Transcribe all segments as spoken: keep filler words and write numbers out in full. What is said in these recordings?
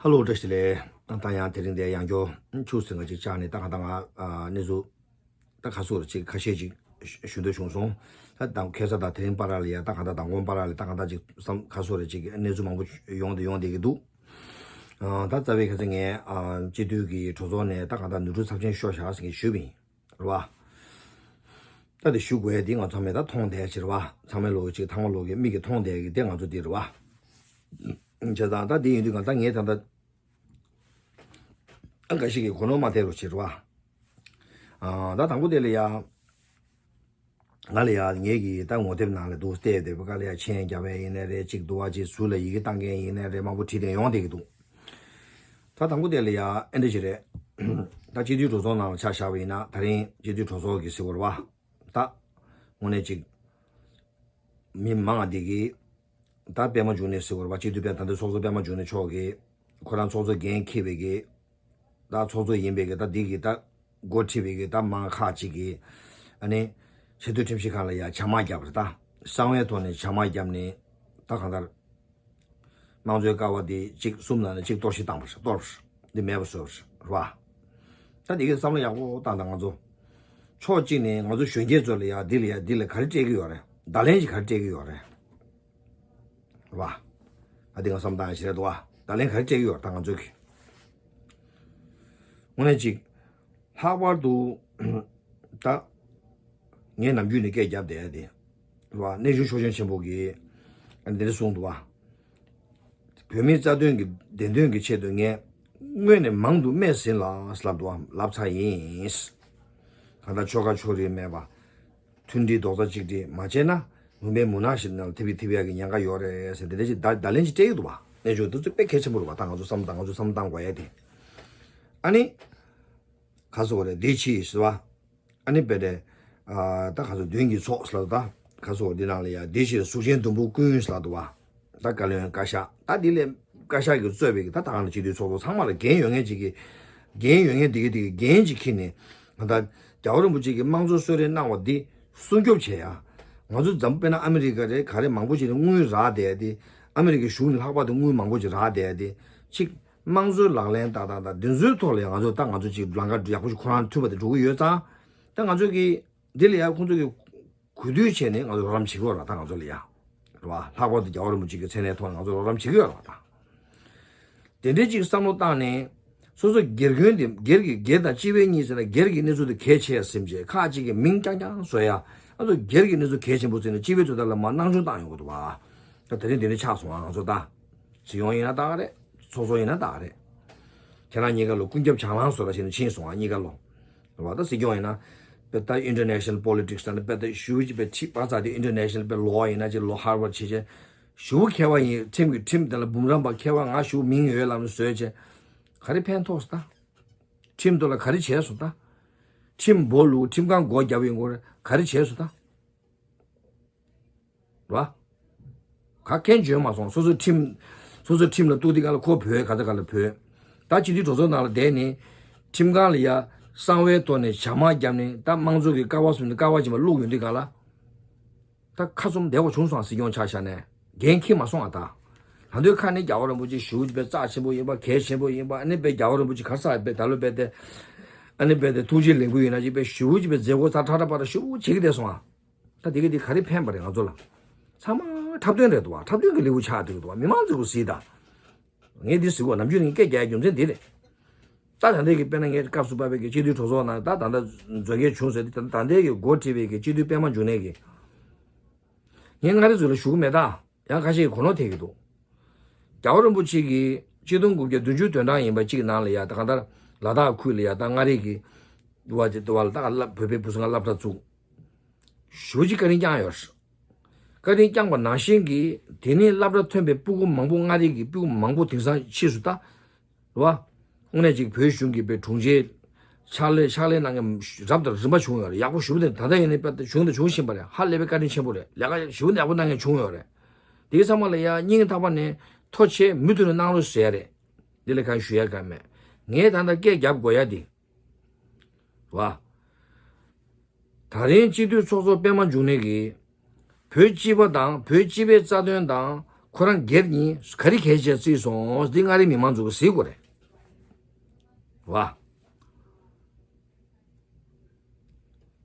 ཧ་ལོ། བཀྲ་ཤིས་བདེ་ལེགས། ད་ཡང་དེ་རིང་འདིར་ཡང་བསྐྱར་ཆུ་ཚོད་ལྔ་ཅིག་བཅར་ནས་ད་ག་ད་ང་ཨ་གནས་ཚུལ་ད་ག་ཚོད་ཅིག་ཁ་ཤས་ཅིག་ཞུ་ཞུ་འདོད་བྱུང་སོང་། ད་དང་ཁ་སང་དང་དེ་རིང་བར་ལ་ཡ་ད་ག་ད་མདང་དགོང་བར་ལ་ད་ག་ད་ཅིག་བསམ་ག་ཚོད་རེ་ཅིག་གནས་ཚུལ་མང་པོ་ཡོང་དེ་ཡོང་བསྡད་ཀྱི་འདུག་ཨ་ད་རྩ་བའི་ཁ་སང་ངས་ཨ་སྤྱི་འཐུས་ཀྱི་གྲོས་ཚོགས་ནས་ད་ག་ད་ནོར་འཁྲུལ་ཚབས་ཆེན་ཤོར་བཞག་ཟེར་གྱི་ཞུས་པ་ཡིན། རེད་བ། ད་དེ་ཞུ་དགོས་ཡ་དེ་ང་ཚང་མས་ད་མཐོང་བསྡད་ཕྱིར་བ། ཚང་མས་ལོག་ཅིག་ཚང་མ་ལོག་གི་མིག་གིས་མཐོང་བསྡད་ཀྱི་དེ་ང་ཚོ་འདི་རེད་བ། བྱས་ཙང་ད་དེ་ཡིན་དུས་གང་ལྟར་ངས་ད་ལྟ་ཨ་འགའ་ཞིག་གིས་གོ་ནོར་མ་ཐེབས་རོགས་བྱེད་རེད་བ། ཨ་ད་དང་པོ་དེ་ལ་ཡ། ང་ལ་ཡ་ངེད་ཀྱི་ད་ངོ་དེབ་ནང་ལ་འདུག་བལྟས་བསྡད་པ་ག་ལ་ཡ་མཆན་རྒྱབ་པ་ཡིན་ནའི་རེད། གཅིག་འདུག་བ་གཅིག་ཟུར་ལ་ཡི་གེ་བཏང་མཁན་ཡིན་ནའི་རེད། མང་པོ་བྲིས་ཏེ་ཡོང་བསྡད་ཀྱི་འདུག་ད་དང་པོ་དེ་ལ་ཡ་ཨེ་འདྲ་ཞིག་རེད། ད་སྤྱི་འཐུས་གྲོས་ཚོགས་ནང་ལ་ཆ་བཞག་པ་ཡིན་ན་ད་རིང་སྤྱི་འཐུས་གྲོས་ཚོགས་ཀྱི་ཟེར་བ་རེད་བ། ད་དངོས་གནས་ཅིག་མི་མང་བ་འདི་གིས་ད་པད་མ་འབྱུང་གནས་ཟེར་བ་རེད་བ། སྤྱི་འཐུས་པད་ད་ལྟ་ཚོགས་གཙོ་པད་མ་འབྱུང་གནས་མཆོག་གིས་ཁོ་རང་ཚོགས་གཙོ་འགན་འཁྱེར་བའི་གི་ད་ཚོགས་གཙོ་ཡིན་པའི་གི་ད་འདི་གི་ད་འགོ་ཁྲིད་པའི་གི་ད་མང་ཁག་ཅིག་གིས་ཨ་ནི་ཆེས་མཐོའི་ཁྲིམས་ཞིབ་ཁང་ལ་ཡ་བྱ་དམག་བརྒྱབ་པ་རེད། ད་གསང་བའི་ཐོག་ནས་བྱ་དམག་བརྒྱབ་ནས་ད་གང་ལྟར། དམངས་གཙོའི་ཀ་བ་འདི་གཅིག་གསུམ་ནང་ནས་གཅིག་གཏོར་བཤིག་བཏང་བ་རེད། གཏོར་བ་རེད། འདི་མེད་པ་བཟོས་པ་རེད་བ། ད་འདི་གའི་བསམ་བློ་ཡག་པོ་བཏང་དང་ང་ཚོ། ཕྱོགས་གཅིག་ནས་ང་ཚོ་གཞོན་སྐྱེས་ཚོ་ལ་ཡ་འདི་ལ་ཡ་འདི་ལ་ག་རེ་སྤྲད་ཀྱི་ཡོད་རེད། བརྡ་ལན་ཞིག་ག་རེ་སྤྲད་ཀྱི་ཡོད་རེད། བ། ད་འདི་ང་བསམ་བཏང་ཡ་ཞིག་རེད་འདུག་བ། བརྡ་ལན་ག་རེ་སྤྲད་ཀྱི་ཡོད་རེད་ད་ང་ཚོ་གི། དངོས་གནས་གཅིག་ལྷག་པར་དུ། ད། ངས་ནམ་རྒྱུན་ནས་སྐད་བརྒྱབ་བསྡད་ཡ་དེ། རེད་བ། གནས་ཆུང་ཤོག་ཆེན་ཆེན་པོ་གིས། ཨ་ནི་འདི་འདྲ་གསུངས་འདུག་བ། བོད་མིའི་རྩ་དོན་གྱི་བདེན་དོན་གྱི་ཆེད་དུ་ངས། དངོས་ནས་མང་དུ་སྨྲས་ཟིན་ལ་ལབ་འདུག་བ། ལབ་ཚར་ཡིན། གང་ལྟར་ཆོལ་ཁ་ཕྱོགས་རིས་མེད་པ། མཐུན་སྒྲིལ་རྡོག་རྩ་གཅིག་སྒྲིལ་མ་བྱས་ན། མུན་པའི་མུན་ནག་ཞིག་ནང་ལ་ཐིབས་ཐིབས་ཡག་གི་ཉེན་ཁ་ཡོད་རེད་ཟེར་དེ་འདྲ་ཞིག་བརྡ་བརྡ་ལན་ཞིག་སྤྲད་ཀྱི་འདུག་བ། གནས་ཆུང་དེ་ཚོ་དཔེ་གལ་ཆེན་པོ་རེད་བ། ད་ང་ཚོ་བསམ་ད་ང་ཚོ་བསམ་བཏང་དགོས་ཡ་དེ། ཨ་ནི། ག་ཟེར་བ་རེད། འདི་ཕྱི་ཟེར་བ། ཨ་ནི་དཔེ་རེད། ཨ་ད་ག་ཚོད་མདུན་གྱི་ཚོགས་ཟེར་ལ་ད། ག་ཟེར་བ་འདི་ནང་ལ་ཡ་འདི་ཕྱི་གཟུགས་ཅན་དུམ་བུ་ཀུན་ཟེར་ལ་འདུག་བ། ད་བཀའ་བློན་བཀའ་ཤག་ད་འདི་ལས་བཀའ་ཤག་གིས་གཙོས་པའི་ད་ད་ག་ནང་སྤྱི་འཐུས་ཚོགས་གཙོ་ཚང་མ་ལ་འགན་ཡོད་མཁན་ཅིག་གིས། འགན་ཡོད་མཁན་འདི་གི་འདི་གི་འགན་ཅིག་འཁྱེར་ནས། ང་ད་རྒྱལ་བ་རིན་པོ་ཆེ་གིས་དམངས་གཙོ་གསོལ་རས་གནང་བ་འདི་སྲུང་སྐྱོབ་བྱེད་ཡ། ང་ཚོ་འཛམ་དཔེར་ན་ཨ་མི་རི་ཀ་རེད་ག་རེ་མང་པོ་ཅིག་ནས་དངུལ་རག་བསྡད་ཡ་དེ། ཨ་མི་རི་ཀའི་གཞུང་ནས་ལྷག་པར་དུ་དངུལ་མང་པོ་ཅིག་རག་བསྡད་ཡ་དེ། གཅིག་དམངས་གཙོའི་ལག་ལེན་བསྟར་སྟངས་དང་འདི་ཚོའི་ཐོག་ལ་ཡང་ང་ཚོ་ད་ང་ཚོ་ཅིག་ལམ་ཁ་ཡག་པོ་ཞིག་ཁོ་རང་མཐུན་པ་དེ་འགྲོ་གི་ཡོད་ཙང་། ད་ང་ཚོ་གིས་འདི་ལ་ཡང་ཁོང་ཚོ་གིས་གུས་འདུད་བྱས་ནས་ང་ཚོ་རོགས་རམ་བྱེད་ཀྱི་ཡོད་རེད། ད་ང་ཚོ་ལ་ཡང་། རེད་བ། ལྷག་པར་དུ་རྒྱལ་བ་རིན་པོ་ཆེ་གི་མཚན་གནས་ཐོག་ནས་ང་ཚོ་རོགས་རམ་བྱེད་ཀྱི་ཡོད་རེད་བ་ད། དེ་འདྲའི་ཅིག་བསམ་བློ་བཏང་ནས། སོ་སོ་སྒེར་གྱོན་དེ་སྒེར་གྱི་སྒེར་དང་སྤྱི་པའི་གཉིས་ཟེར་ན་སྒེར་གྱི་གནས་ཚུལ་དེ་གལ་ཆེ་ཡ་སེམས་བྱས་ཁག་ཅིག་གིས་མིང་རྐྱང་རྐྱང་བཟོ་ཡ། ང་ཚོ་སྒེར་གྱི་གནས་ཚུལ་གལ་ཆེན་པོ་བརྩིས་ནས་སྤྱི་པའི་དོན་དག་ལ་མར་སྣང་ཆུང་བཏང་ཡོང་གི་འདུག་བ། ད་དེ་རིང་དེ་འདྲ་ཆགས་སོང་ང་ང་ཚོ་ད། སྲིད་སྐྱོང་ཡིན་ན་ད་ག་རེད། ཚོགས་གཙོ་ཡིན་ན་ད་ག་རེད། ཁྱེད་རང་གཉིས་ཀ་ལོ་ཀུན་ཁྱབ་བྱང་ལམ་བཟོ་ར་བྱས་ནས་ཕྱིན་སོང་ང་གཉིས་ཀ་ལོ། རེད་བ། ད་སྲིད་སྐྱོང་ཡིན་ན། དཔེ་ད་ཨིན་ཊར་ནེ་ཤ་ནལ་པོ་ལི་ཊིག་སི་ནང་ནས་དཔེ་ད་ཞུ་ཅིག་དཔེ་ཁྲིད་པ་ཚ་དེ་ཨིན་ཊར་ནེ་ཤ་ནལ་དཔེ་ལོ་ཡིན་ན་ཅིག་ལོ་ཧར་ཝར་ཌི་བྱས་བྱས། ཞུ་མཁས་པ་ཡིན། ཁྲིམས་ཀྱི་ཁྲིམས་དེ་ལ་འབུམ་རམས་པ་མཁས་པ་ང་ཞུ་མིང་ཡོད་ལབ་ནས་བཟོས་བྱས། ག་རེ་ཕན་ཐོགས་སོང་ད། ཁྲིམས་ཐོག་ལ་ག་རེ་བྱས་སོང་ད། ཁྲིམས་སྦོ་ལུག་ཁྲིམས་ཁང་སྒོ་བརྒྱབ་ཡོང་གོ་རེད། ག་རེ་བྱས་སོང་ད། ར། ག་གན་བྱོན་མ་སོང་། སོ་སོ་ཁྲིམས། སོ་སོ་ཁྲིམས་ལ་གཏུག་དེ་ག་ལ་ཁོ་བོས་ག་ཚ་ག་ལ་བོས། ད་སྤྱི་འཐུས་གྲོས་ཚོགས་ནང་ལ་བསྡད་ནས། ཁྲིམས་ཁང་ལ་ཡ་གསང་བའི་ཐོག་ནས་བྱ་དམག་བརྒྱབ་ནས་ད་དམངས་གཙོ་གི་ཀ་བ་བཟུང་ནས་ཀ་བ་ཅིག་མ་བླུགས་ཡོང་དུས་ག་ལ། ད་ཁ་བཙུམ་བསྡད་དགོས་བྱུང་སོང་། སྲིད་སྐྱོང་ཆ་བཞག་ནས་འགན་འཁྱེར་མ་སོང་ཨ་ད། ད་དུང་ཁ་ནས་རྒྱལ་བ་རིན་པོ་ཆེ་ཞུ་དཔེ་རྩ་ཆེན་པོ་ཡིན་པ་གལ་ཆེན་པོ་ཡིན་པ་ཨ་ནི་དཔེ་རྒྱལ་བ་རིན་པོ་ཆེ་ག་ས་དཔེ་ད་ལོ་དཔེ་དེ། ཨ་ནི་དཔེ་དེ་ཐུགས་རྗེ་ལེགས་འབུལ་ཡིན་ན་ཅིག་དཔེ་ཞུ་དཔེ་མཛད་སྒོ་ཚར་ཁྲ་ཁྲ་པ་ར་ཞུ་བྱེད་ཀྱི་བསྡད་སོང་ཨ། ད་དེ་ག་དེ་ག་རེ་ཕན་པ་རེད་ང་ཚོ་ལ། ཚང་མ་འཁྲབ་སྟོན་རེད་འདུག་བ། འཁྲབ་སྟོན་གྱི་ལེའུ་ཆགས་འདུག་འདུག་བ། མི་མང་ཚོས་གཟིགས་ད། ངས་འདི་ཟེར་བ་ནམ་རྒྱུན་ནས་སྐད་རྒྱག་རྒྱུ་མཚན་འདི་རེད། ད་ད་ལྟའི་གི་དཔེར་ན་ངས་སྐབས་སུ་བབས་པའི་གི་སྤྱི་འཐུས་གྲོས་ཚོགས་ནང་ད་ད་ལྟ་མཛད་འགན་བྱུང་ཟེར་ཏེ་ད་ལྟའི་གི་འགོ་ཁྲིད་པའི་གི་སྤྱི་འཐུས་པད་མ་འབྱུང་གནས་ཀྱིས། ངས་མངའ་རིས་ཚོ་ལ་ཞུ་གི་མེད་ད། ཡང་ཁ་ཤས་ཀྱིས་གོ་ནོར་ཐེབས་ཀྱི་འདུག་རྒྱལ་བ་རིན་པོ་ཆེ་གིས་ཆིག་སྟོང་དགུ་བརྒྱ་བདུན་ཅུ་དོན་གྲངས་ཡིན་པ་གཅིག་ནང་ལ་ཡ་ད་གང་ལྟར་ལ་དྭགས་ཁུལ་ལ་ཡ་ད་མངའ་རིས་ཀྱི་དུ་བ་ཅིག་དུ་བ་ལ་ད་ག་ལ་བོད་པའི་བུ་སུ་ང་སློབ་གྲྭ་བཙུགས། ཞུ་ཅིག་བཀའ་དྲིན་བསྐྱངས་ཡོད་རེད། བཀའ་དྲིན་བསྐྱངས་པ་ནང་བཞིན་གྱི་དེ་ནས་སློབ་གྲྭ་ཐོན་པའི་སྤུ་གུ་མང་པོ་མངའ་རིས་ཀྱི་སྤུ་གུ་མང་པོ་དེང་སང་ཕྱིས་སུ་ད། རེད་བ། དངོས་གནས་ཅིག་བོད་གཞུང་གི་དཔེ་དྲུང་ཆེ་ཕྱག་ལས་ཕྱག་ལས་གནང་མཁན་རབ་དང་རིམ་པ་བྱུང་ཡོད་རེད། ཡག་པོ་ཞེ་པོ་དེ་ད་ལྟ་ཡིན་ནའི་དཔེ་བྱུང་དང་འབྱུང་བཞིན་པ་རེད། ཧ་ལས་པའི་བཀའ་དྲིན་ཆེན་པོ་རེད། ལས་ཀ་ཞེ་པོ་ཡག་པོ་གནང་མཁན་བྱུང་ཡོད་རེད། དེའི་ཚང་མ་ལ་ཡ་སྙིང་ཐག་པ་ནས་ཐུགས་རྗེ་ཆེ་མུ་མཐུད་ནས་གནང་རོགས་ཟེར་ཡ་རེད། འདི་ལས་གང་ཞུ་ཡ་གང་མེད། ངས་ད་ལྟ་སྐད་རྒྱབ་དགོས་ཡ་འདི། རེད་བ། ད་རིང་སྤྱི་འཐུས་ཚོགས་གཙོ་པད་མ་འབྱུང་གནས་ཀྱིས། བོད་སྤྱི་པ་དང་བོད་སྤྱི་པའི་རྩ་དོན་དང་ ཁོ་རང་སྒེར་གཉིས་ག་རེ་གལ་ཆེ་བརྩིས་སོང་། འདི་མངའ་རིས་མི་མང་ཚོ་གིས་གཟིགས་དགོས་རེད་བ།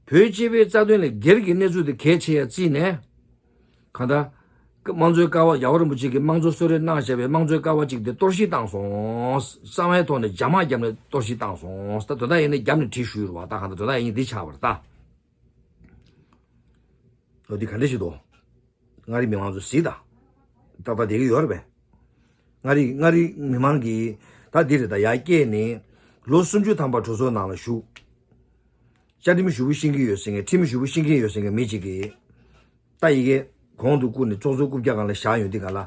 བོད་སྤྱི་པའི་རྩ་དོན་ལས་སྒེར་གྱི་གནས་ཚུལ་དེ་གལ་ཆེ་ཡ་བརྩིས་ནས། གང་ལྟར། དམངས་གཙོའི་ཀ་བ། རྒྱལ་བ་རིན་པོ་ཆེ་གིས་དམངས་གཙོ་གསོལ་རས་གནང་བཞག་པའི་དམངས་གཙོའི་ཀ་བ་གཅིག་དེ་གཏོར་བཤིག་བཏང་སོང་། གསང་བའི་ཐོག་ནས་རྒྱ་དམག་བརྒྱབ་ནས་གཏོར་བཤིག་བཏང་སོང་། ད་དོན་དག་ཡིན་ན་རྒྱབ་ནས་བྲིས་ཞུས་རེད་བ། ད་གང་ལྟར་དོན་དག་ཡིན་འདི་ཆགས་པ་རེད་ད། འོ་འདི་ག་འདྲ་ཞིག་འདུག་མངའ་རིས་མི་མང་ཚོ་གཟིགས་དང་། ཏག་ཏག་བསྡད་ཀྱི་ཡོད་རེད་པས། མངའ་རིས་མངའ་རིས་མི་མང་གིས་ད་འདི་རེད། ད་ཡར་སྐྱེས་ནས་ལོ་སུམ་ཅུ་ཐམ་པ་གྲོས་ཚོགས་ནང་ལ་བཞུགས། བཅའ་ཁྲིམས་ཞུ་བོ་ཤེས་ཀྱི་ཡོད་ཟེར་མཁན། ཁྲིམས་ཞུ་བོ་ཤེས་ཀྱི་ཡོད་ཟེར་མཁན་མི་གཅིག་གིས། ད་ཡི་གེ་གོང་དུ་བསྐུར་ནས་ཚོགས་གཙོ་རྐུབ་བཀྱག་སྒང་ལ་བཞག་ཡོང་དུས་སྒང་ལ།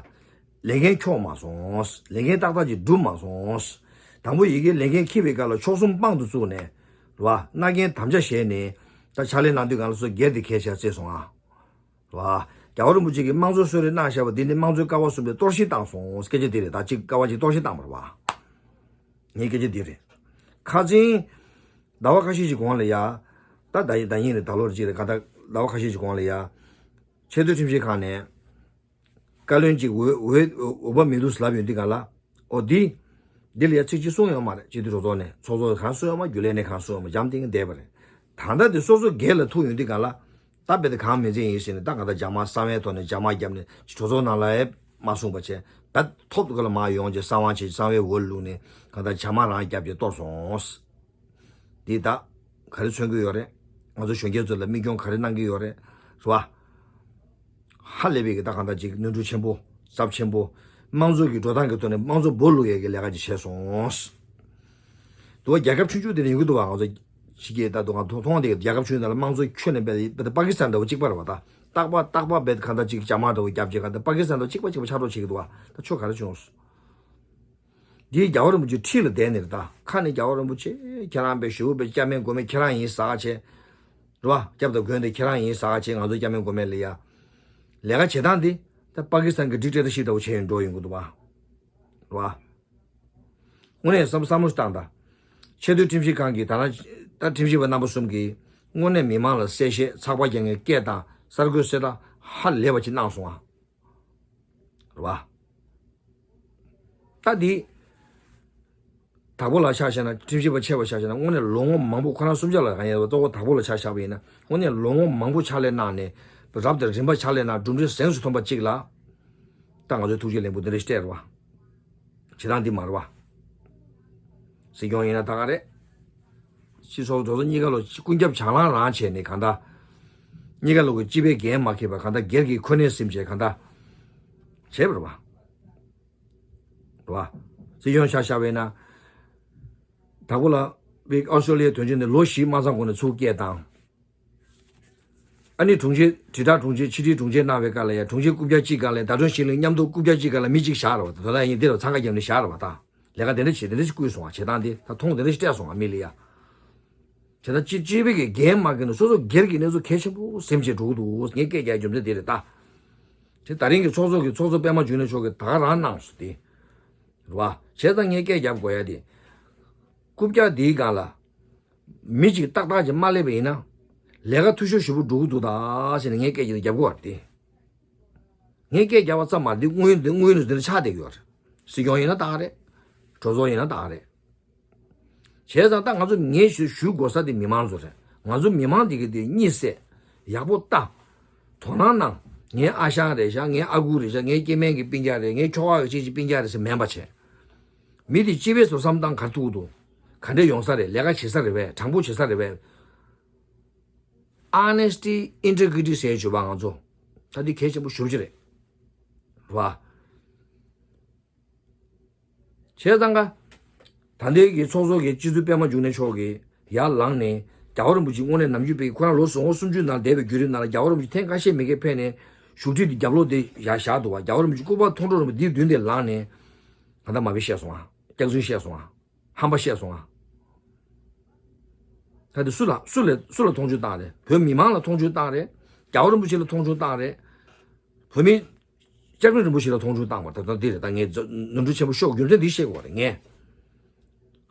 ལས་འགན་འཁྱོག་མ་སོང་། ལས་འགན་ཏག་ཏག་ཅིག་སྒྲུབ་མ་སོང་། དང་པོ་ཡི་གེ་ལས་འགན་འཁྱེར་བའི་སྐབས་ལ་ཕྱོགས་གསུམ་དཔང་དུ་བཙུགས་ནས། རེད་བ། མནའ་གན་དམ་བཅའ་བཞེས་ནས། ད་ཕྱག་ལས་གནང་དུས་སྒང་ལ་སོ་སྒེར་དེ་གལ་ཆེ་བརྩིས་སོང་ཨ། རེད་བ། རྒྱལ་བ་རིན་པོ་ཆེ་གིས་དམངས་གཙོ་གསོལ་རས་གནང་བཞག་པ་འདི་ནི་དམངས་གཙོའི་ཀ་བ་གསུམ་པས་གཏོར་བཤིག་བཏང་སོང་། སྐད་ཆ་འདི་རེད། ད་གཅིག་ཀ་བ་གཅིག་གཏོར་བཤིག་བཏང་བ་རེད་བ། ངའི་སྐད་ཆ་འདི་རེད། ཁ་སང་ཟླ་བ་ཁ་ཤས་ཤིག་གོང་ལ་ཡ། ད་ཟླ་ཟླ་ཉིན་རེད། ད་ལོ་རེ་གཅིག་རེད། ག་ད་ཟླ་བ་ཁ་ཤས་ཤིག་གོང་ལ་ཡ། ཆེས་མཐོའི་ཁྲིམས་ཞིབ་ཁང་ནས་བཀའ་བློན་གཅིག་འོས་འོས་འོས་འབབ་མི་འདུག་ལབ་ཡོང་དུས་སྒང་ལ། ཨོ་འདི། འདི་ལ་ཡ་ཚིག་གཅིག་གསུངས་ཡོད་མ་རེད། སྤྱི་འཐུས་གྲོས་ཚོགས་ནས། ཚོགས་གཙོ་གང་གསུངས་ཡོད་མ། རྒྱུན་ལས་ནས་གང་གསུངས་ཡོད་མ། འཇམ་ཐིང་ཐིང་བསྡད་པ་རེད། ད་ལྟ་དེ་སོ་སོ་སྒེར་ལ་ཐུག་ཡོང་དུས་སྒང་ལ། ད་རྦད་དེ་གང་མི་འཛིན་ཡིན་ཟེར་ནས་ད་གང་ལྟར་རྒྱ་དམག་གསང་བའི་ཐོག་ནས་རྒྱ་དམག་བརྒྱབ་ནས་གྲོས་ཚོགས་ནང་ལ་ཡ་མ་གསུངས་པ་བྱས། རྦད་ཐོབ་ཐོབ་ལ་མར་ཡོང་བྱས་གསང་བ་བྱས། གསང་བའི་འོག་ལ་བླུགས་ནས་གང་ལྟར་རྒྱ་དམག་རང་བརྒྱབ་བྱས་གཏོར་སོང་། འདི་ད་ག་རེ་མཚོན་གྱི་ཡོད་རེད། ང་ཚོ་གཞོན་སྐྱེས་ཚོ་ལ་མིག་རྒྱང་ག་རེ་གནང་གི་ཡོད་རེད། རེད་བ། ཧ་ལས་པའི་གི་ད་གང་ལྟར་ཅིག་ནོར་འཁྲུལ་ཆེན་པོ། ཚབས་ཆེན་པོ། དམངས་གཙོ་གི་འགྲོ་སྟངས་ཀྱི་ཐོག་ནས་དམངས་གཙོ་སྦོ་ལུག་ཡས་ཀྱི་ལས་ཀ་ཅིག་བྱས་སོང་། དུ་བ་རྒྱལ་ཁབ་ཆུང་ཆུང་དེ་ནས་ཡོང་གི་འདུག་བ། ང་ཚོ་ཕྱི་རྒྱལ་ད་དུང་ང་མཐོང་མཐོང་དེ་རྒྱལ་ཁབ་ཆུང་ཆུང་ནང་ལ་དམངས་གཙོ་ཁྱོན་ནས་རྦད་དེ་པ་ཀི་སི་ཐན་འདྲ་བོ་གཅིག་པ་རེད་བ། ད་རྟག་པ་རྟག་པ་རྦད་གང་ལྟར་ཅིག་རྒྱ་དམག་འདྲ་བོ་བརྒྱབ་བྱས་གང་ལྟར་པ་ཀི་སི་ཐན་འདྲ་བོ་གཅིག་པ་གཅིག་པ་ཆགས་འགྲོ་བྱེད་ཀྱི་འདུག་བ། ད་ཆོ་ག་རེ་བྱུང་སོང་། འདིའི་རྒྱལ་བ་རིན་པོ་ཆེ་འཁྲིས་ལ་བསྡད་ནས་རེད། ད་ཁ་ནས་རྒྱལ་བ་རིན་པོ་ཆེ་ཁྱེད་རང་པའི་ཞུ་བོ་པའི་སྐྱ་མེན་མགོ་མེན་ཁྱེད་རང་ཡིན་ཟ་ག་བྱས། རེད་བ། སྐྱབས་དང་མགོན་དེ་ཁྱེད་རང་ཡིན་ཟ་ག་བྱས། ང་ཚོ་སྐྱ་མེན་མགོ་མེན་ལ་ཡ། ལས་ཀ་བྱེད་སྟངས་འདི། ད་པ་ཀི་སི་ཐན་གྱི་ཌིག་ཊེ་ཊར་ཤིབ་འདྲ་བོ་བྱས་ཡོང་འགྲོ་ཡོང་གི་འདུག་བ། རེད་བ། དངོས་གནས་བསམ་བསམ་བློ་བཏང་དང་། ཆེས་མཐོའི་ཁྲིམས་ཞིབ་ཁང་གི་ད་ལྟ་ད་ཁྲིམས་ཞིབ་པ་རྣམ་པ་གསུམ་གྱིས་དངོས་གནས་མི་མང་ལ་གསལ་བཤད་ཚགས་པར་རྒྱག་མཁན་སྐད་དང་གསར་འགོད་གསལ་བསྒྲགས་ཧ་ལས་པ་ཅིག་གནང་སོང་ཨ། རེད་བ། ད་འདི། དྭགས་པོ་ལ་ཆ་བཞག་ན། ཁྲིམས་ཞིབ་པ་ཆེ་བ་ཆ་བཞག་ན། དངོས་གནས་ལོ་ངོ་མང་པོ་ཁོ་རང་གསུམ་ཆ་ལ་གང་ཡིན་པ་གཙོ་བོ་དྭགས་པོ་ལ་ཆ་བཞག་པ་ཡིན་ན། དངོས་གནས་ལོ་ངོ་མང་པོ་ཕྱག་ལས་གནང་ནས། རབ་དང་རིམ་པ་ཕྱག་ལས་གནང་། གྲུབ་འབྲས་གཟེངས་སུ་ཐོན་པ་གཅིག་ལ། ད་ང་ཚོའི་ཐུགས་རྗེ་ལེགས་འབུལ་འདི་འདྲ་ཞིག་སྤྲད་རེད་བ། བྱེད་སྟངས་འདི་མ་རེད་བ། སྲིད་སྐྱོང་ཡིན་ན་ད་ག་རེད། སྤྱི་ཚོགས་གྲོས་ཚོགས་གཉིས་ཀ་ལོ་ཀུན་ཁྱབ་བྱང་ལངས་རང་བྱས་ནས་གང་ལྟར། གཉིས་ཀ་ལོ་གི་སྤྱི་པའི་འགན་མ་འཁྱེར་བར་གང་ལྟར་སྒེར་གྱི་ཁོ་ནའི་སེམས་བྱས་གང་ལྟར། བྱས་པ་རེད་བ། རེད་བ། སྲིད་སྐྱོང་ཆ་བཞག་པ་ཡིན་ན། དྭགས་པོ་ལ་བའི་ཨོ་སི་ཀྲོ་ལི་ཡའི་དོན་ཆེན་དེ་ལོ་བཞི་མ་ཚང་གོང་ནས་ཚུར་སྐད་བཏང་། ཨ་ནི་དྲུང་ཆེ་དྲིལ་བསྒྲགས་དྲུང་ཆེ་ཕྱི་དྲིལ་དྲུང་ཆེ་གནང་བའི་སྐབས་ལ་ཡང་དྲུང་ཆེ་རྐུབ་བཀྱག་གཅིག་སྒང་ལ་ཟླ་སྒྲོན་ཞིང་གླིང་མཉམ་དུ་རྐུབ་བཀྱག་གཅིག་སྒང་ལ་མི་གཅིག་བཞག་རེད་བ། ད་ལྟ་ཡིན་འདི་ལ་འཚང་ཁ་བརྒྱབ་ནས་བཞག་རེད་བ། ད་ལས་ཀ་དེ་འདྲ་བྱེད་དེ་འདྲ་ཞིག་བསྐུལ་སོང་བ། བྱེད་སྟངས་དེ་ད་མཐོང་དེ་འདྲ་ཞིག་སྤྲད་སོང་བ་མི་ལ་ཡ། བྱས་ཙང་སྤྱི་སྤྱི་པའི་གི་འགན་མ་འཁྱེར་ནས་སོ་སོ་སྒེར་གྱི་གནས་ཚུལ་གལ་ཆེན་པོ་སེམས་ཅན་འགྲོ་གི་འདུག་ངས་སྐད་རྒྱག་རྒྱུ་མཚན་དེ་རེད་ད། དེ་ད་རིང་གི་ཚོགས་གཙོ་གི་ཚོགས་གཙོ་པད་མ་འབྱུང་གནས་མཆོག་གིས་ད་ག་རང་གནང་སོང་དེ། རེད་བ། བྱས་ཙང་ངས་སྐད་རྒྱབ་དགོས་ཡ་དེ། རྐུབ་བཀྱག་འདིའི་སྒང་ལ། མི་གཅིག་ཏག་ཏག་ཅིག་མ་སླེབས་པ་ཡིན་ན། ལས་ཀ་འཐུས་ཤོར་ཞེ་པོ་འགྲོ་གི་འདུག་ད་ཟེར་ནས་ངས་སྐད་ཅིག་རྒྱབ་དགོས་པ་རེད་དེ། ངས་སྐད་རྒྱབ་པ་ཙམ་མ་རེད། འདི་དངོས་ཡོད་འདི་དངོས་ཡོད་འདི་འདྲ་ཆགས་བསྡད་ཀྱི་ཡོད་རེད། སྲིད་སྐྱོང་ཡིན་ན་ཏག་རེད། གྲོས་ཚོགས་ཡིན་ན་ཏག་རེད། བྱས་ཙང་ད་ང་ཚོ་ངས་ཞུ་ཞུ་དགོས་ས་དེ་མི་མང་ཚོ་རེད། ང་ཚོ་མི་མང་འདི་གི་དེ་གཉིད་སད། ཡག་པོ་ལྟ། དོ་སྣང་གནང་། ངའི་ཨ་ཞང་རེད་ཤག་ངའི་ཨ་ཁུ་རེད་ཤག་ངའི་སྐྱེ་དམན་གྱི་སྤུན་ཀྱག་རེད། ངའི་ཁྱོ་ག་གི་ཅིག་ཅིག་སྤུན་ཀྱག་རེད་ཟེར་མིན་པ་བྱས། མི་དེ་སྤྱི་པའི་བཟོ་བསམ་སྟངས་ག་རེ་ཐུག་འདུག་ག་འདྲས་ཡོང་ས་རེད། ལས་ཀ་བྱེད་ས་རེད་པས། དྲང་པོ་བྱེད་ས་རེད་པས། Honesty, integrity ཟེར་ཡོད་པ་ང་ཚོ། ད་འདི་གལ་ཆེན་པོ་ཞེ་པོ་ཅིག་རེད། རེད་བ། བྱས་ཙང་ཀ། ད་ལྟའི་གི་ཚོགས་གཙོ་གི་སྤྱི་འཐུས་པད་མ་འབྱུང་གནས་མཆོག་གིས་ཡར་ལངས་ནས་རྒྱལ་བ་རིན་པོ་ཆེ་དངོས་གནས་ནམ་རྒྱུན་པའི་ཁོ་རང་ལོ་ངོ་སུམ་ཅུ་ནང་བསྡད་པའི་བརྒྱུད་རིམ་ནང་ལ་རྒྱལ་བ་རིན་པོ་ཆེ་ཐེངས་ཁ་ཤས་མི་འགའ་ཕེབས་ནས་བཞུགས་ཁྲི་དེ་རྒྱབ་ལོགས་དེ་ཡར་བཞག་འདུག་བ། རྒྱལ་བ་རིན་པོ་ཆེ་སྐུ་པར་མཐོང་གྲོལ་རིན་པོ་འདིའི་མདུན་དེ་ལངས་ནས་གང་ལྟར་མ་དཔེ་བཤད་སོང་ཨ། སྐྱག་རྫུན་བཤད་སོང་ཨ། ཧམ་པ་བཤད་སོང་ཨ། ད་དེ་སུ་ལ་སུ་ལ་སུ་ལ་མཐོང་ཆུང་བཏང་རེད། བོད་མི་མང་ལ་མཐོང་ཆུང་བཏང་རེད། རྒྱལ་བ་རིན་པོ་ཆེ་ལ་མཐོང་ཆུང་བཏང་རེད། བོད་མི་སྐྱབས་མགོན་རིན་པོ་ཆེ་ལ་མཐོང་ཆུང་བཏང་བ་ད་ལྟ་འདི་རེད། ད་ངས་ནོར་འཁྲུལ་ཆེན་པོ་ཤོར་རྒྱུ་མཚན་འདི་བཤད་དགོས་རེད་ངས།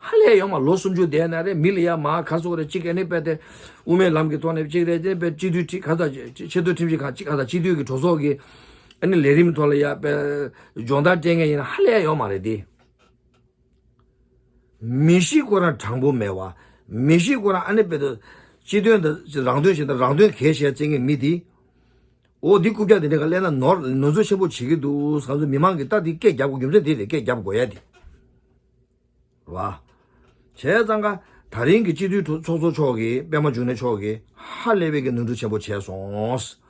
ཧ་ལས་ཡོང་མ་ལོ་སུམ་ཅུ་བསྡད་ན་རེད། མི་ལ་ཡ་མ་ག་སོགས་རེད། གཅིག་ཨ་ནི་པད་དེ་དབུ་མའི་ལམ་གྱི་ཐོག་ནས་གཅིག་རེད། དེ་པད་སྤྱི་འཐུས་ཁྲི་ག་ས་ཆེས་མཐོའི་ཁྲིམས་ཞིབ་ཁང་གཅིག་ག་ས་སྤྱི་འཐུས་ཀྱི་གྲོས་ཚོགས་ཀྱི་ ཨ་ནི་ལས་རིམ་ཐོག་ལ་ཡ་དཔེ་སྦྱོང་བརྡར་སྤྲད་མཁན་ཡིན་ན་ཧ་ལས་ཡ་ཡོད་མ་རེད་དེ། མི་གཤིས་ཁོ་རང་དྲང་པོ་མེད་པ། མི་གཤིས་ཁོ་རང་ཨ་ནི་དཔེ་དུ་སྤྱི་དོན་དང་རང་དོན་བཞིན་དུ་རང་དོན་གལ་ཆེ་བརྩི་མཁན་མི་དེ། འོ་འདི་རྐུབ་བཀྱག་དེ་འདྲ་ག་ལས་ན་ནོར་ནོར་འཛོལ་ཆེན་པོ་བྱེད་ཀྱི་འདུག་ཟེར་ཚོ་མི་མང་གིས་ད་འདི་སྐད་རྒྱབ་དགོས། རྒྱུ་མཚན་དེ་རེད། སྐད་རྒྱབ་དགོས་ཡ་དེ། རེད་བ། བྱས་ཙང་ཀ་ད་རིང་གི་སྤྱི་འཐུས་ཚོགས་གཙོ་མཆོག་གིས་པད་མ་འབྱུང་གནས་མཆོག་གིས་ཧ་ལས་པའི་གི་ནོར་འཁྲུལ་ཆེན་པོ་བྱས་སོང་།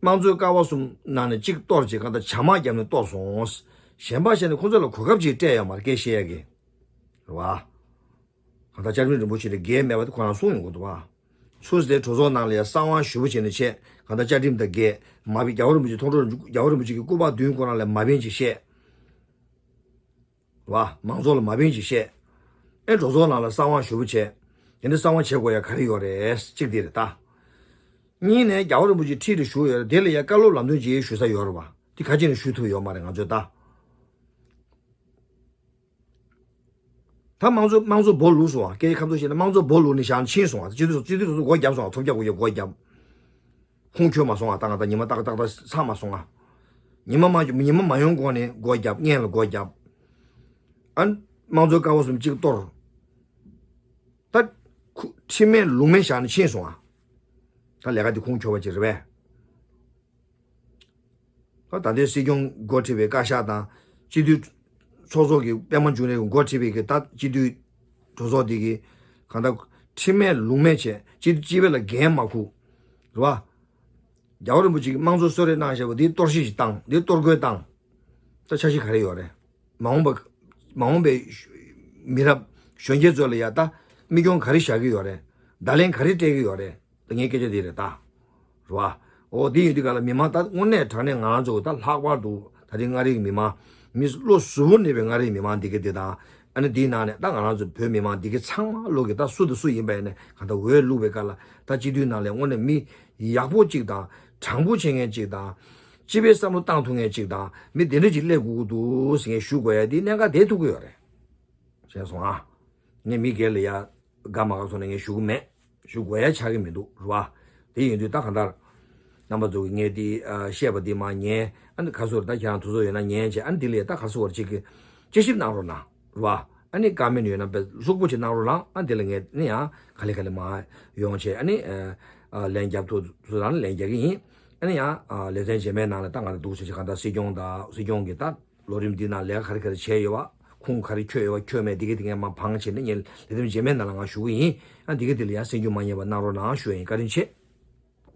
དམངས་གཙོའི་ཀ་བ་གསུམ་ནང་ནས་གཅིག་གཏོར་བྱས་གང་ལྟར་བྱ་དམག་བརྒྱབ་ནས་གཏོར་སོང་། གཞན་པ་བཤད་ན་ཁོ་ཚོ་ལ་གོ་སྐབས་ཅིག་སྤྲད་ཡོད་མ་རེད་སྐད་བཤད་ཡ་གི། རེད་བ། གང་ལྟར་བཅའ་ཁྲིམས་རིན་པོ་ཆེ་ལ་འགལ་མེད་པ་དེ་ཁོ་རང་གསུངས་ཡོང་གི་འདུག་བ། ཚུར་དེ་གྲོས་ཚོགས་ནང་ལ་ཡང་གསང་བ་ཞུ་བ་བྱས་ནས་བྱས་གང་ལྟར་བཅའ་ཁྲིམས་དང་འགལ་མ་བིན། རྒྱལ་བ་རིན་པོ་ཆེ་མཐོང་གྲོལ་རྒྱལ་བ་རིན་པོ་ཆེ་གི་སྐུ་པར་མདུན་ཁོ་རང་ལ་མ་བིན་ཅིག་བཤད། རེད་བ། མང་ཚོགས་ལ་མ་བིན་ཅིག་བཤད། ཨེ་གྲོས་ཚོགས་ནང་ལ་གསང་བ་ཞུ་བ་བྱས། དེ་འདྲ་གསང་བ་བྱེད་དགོས་ཡ་ག་རེ་ཡོད་རེད། གཅིག་དེ་རེད་ད། གཉིས་ནས་རྒྱལ་བ་རིན་པོ་ཆེ་ཁྲི་ལ་བཞུགས་ཡོད་རེད། དེ་ལ་ཡ་བཀའ་སློབ་ལམ་སྟོན་ཅིག་ཞུ་ས་ཡོད་རེད་བ། དེ་ཁ་ཅིག་ནས་ཞུ་ཐུབ་ཡོད་མ་རེད་ང་ཚོས་ད། ད་དམངས་གཙོ་དམངས་གཙོ་སྦོ་ལུག་སོང་བ། སྐད་ཆ་ཁ་ཚོ་བཤད་ན་དམངས་གཙོ་སྦོ་ལུག་ནས་བཞག་ནས་ཕྱིན་སོང་བ། སྤྱི་འཐུས་སྤྱི་འཐུས་སོ་སོ་སྒོ་བརྒྱབ་སོང་བ། ཐོབ་རྒྱག་དགོས་ཀྱི་སྒོ་བརྒྱབ། ཁུངས་འཁྱོལ་མ་སོང་བ། ད་ང་ད་ཉི་མ་ཏག་ཏག་ཏག་ཚང་མ་སོང་བ། ཉི་མ་མ་ཉི་མ་མ་ཡོང་གོང་ནས་སྒོ་བརྒྱབ། སྔན་ལ་སྒོ་བརྒྱབ། ཨ་དམངས་གཙོའི་ཀ་བ་གསུམ་གཅིག་གཏོར། ད་ཁུ་ཁྲིམས་མེད་ལུགས་མེད་བཞག་ནས་ཕྱིན་སོང་བ། ད་ལས་ཀ་དེ་ཁུངས་འཁྱོལ་བ་ཅིག་རེད་པས། ད་ལྟའི་སྲིད་སྐྱོང་འགོ་ཁྲིད་པའི་བཀའ་ཤག་དང་སྤྱི་འཐུས་ཚོགས་གཙོ་གི་པད་མ་འབྱུང་གནས་འགོ་ཁྲིད་པའི་གི་ད་སྤྱི་འཐུས་གྲོས་ཚོགས་འདི་གི་གང་ལྟར་ཁྲིམས་མེད་ལུགས་མེད་བྱས་སྤྱི་འཐུས་སྤྱི་པའི་ལ་འགན་མ་ཁུར། རེད་བ། རྒྱལ་བ་རིན་པོ་ཆེ་གི་དམངས་གཙོ་གསོལ་རས་གནང་བཞག་པ་འདི་གཏོར་བཤིག་ཅིག་བཏང་། འདི་གཏོར་རྒོལ་བཏང་། ད་འཆར་གཞི་ག་རེ་ཡོད་རེད། མ་འོངས་པ་མ་འོངས་པའི་མི་རབས་གཞོན་སྐྱེས་ཚོ་ལ་ཡ་ད་མིག་རྒྱང་ག་རེ་བཞག་གི་ཡོད་རེད། བརྡ་ལན་ག་རེ་སྤྲད་གི་ཡོད་རེད། ད་ངའི་སྐད་ཆ་འདི་རེད་ད། རེད་བ། འོ་འདི་ཡོད་དུས་ག་ལ་མི་མང་ད་དངོས་གནས་དྲང་གནས་ང་རང་ཚོ་ད་ལྷག་པར་དུ་ད་ལྟའི་མངའ་རིས་ཀྱི་མི་མང་། མི་བློ་གཟུ་བོར་གནས་པའི་མངའ་རིས་མི་མང་འདི་ག་འདི་དང་། ཨ་ནི་འདིའི་ནང་ནས་ད་ང་རང་ཚོ་བོད་མི་མང་འདི་ག་ཚང་མ་བློ་གི་ད་སུ་དང་སུ་ཡིན་པ་ཡིན་ནས་གང་ལྟར་འོས་བླུགས་པའི་སྐབས་ལ་ད་སྤྱི་འཐུས་ནང་ལ་དངོས་གནས་མི་ཡག་པོ་གཅིག་དང་། དྲང་པོ་བྱེད་མཁན་གཅིག་དང་། སྤྱི་པའི་བསམ་བློ་བཏང་ཐུབ་མཁན་གཅིག་དང་། མི་དེ་འདྲ་ཅིག་སླེབས་དགོས་ཀྱི་འདུག་ཟེར་ངས་ཞུ་དགོས་ཡ་འདི་གནད་འགག་དེ་ཐུག་གི་ཡོད་རེད། ཤེས་སོང་ཨ། ངས་མི་སྒེར་ལ་ཡ་དགའ་མ་དགའ་སོང་ན་ངས་ཞུ་གི་མེད། ཞུ་དགོས་ཡ་ཆགས་ཀྱི་མི་འདུག་རེད་བ། དེ་ཡིན་དུས་ད་གང་ལྟར་རྣམ་པ་ཚོ་གིས་ངས་དེ་ཨ་བཤད་པ་དེ་མར་ཉན། ཨ་ནི་ག་ཚོད་ད་ཁྱེད་རང་ཐུགས་ཚོར་ཡོད་ན་ཉན་བྱས། ཨ་ནི་དེ་ལས་ད་ག་ཚོད་བར་ཅིག་གི་དཔྱད་ཞིབ་གནང་རོགས་གནང་རེད་བ། ཨ་ནི་ཀ་མེན་ཡོད་ན་དཔེ་ལྷུག་པོ་ཅིག་གནང་རོགས་གནང་། ཨ་དེ་ལ་ངས་ནི་ཡང་ག་ལེ་ག་ལེ་མར་ཡོང་བྱས། ཨ་ནི་ཨ་ཨ་ལན་རྒྱབ་ཐུབ་ཚོད་རང་ལན་རྒྱག་གི་ཡིན། ཨ་ནི་ཡང་ཨ་ལེ་ཚན་རྗེས་མའི་ནང་ལ་ད་ང་ཚོ་འདུག་བྱས་བྱས་གང་ལྟར་སྲིད་སྐྱོང་དང་སྲིད་སྐྱོང་གི་ད་ལོ་རིམ་འདི་ནང་ལས་ཀ་ག་རེ་ག་རེ་བྱས་ཡོད་པ། ཁུངས་ག་རེ་འཁྱོལ་ཡོད་པ་འཁྱོལ་མེད་འདི་ག་དེ་ངས་མར་བང་བྱས་ནས་ངས་ལས་རིམ་རྗེས་མའི་ནང་ལ་ང་ཞུ་གི་ཡིན། ཨ་འདི་ག་དེ་ལ་ཡང་སེམས་འགྱུར་མ་ཉེས་པ་གནང་རོགས་གནང་ཞུ་ཡ་ཡིན། བཀའ་དྲིན་ཆེ།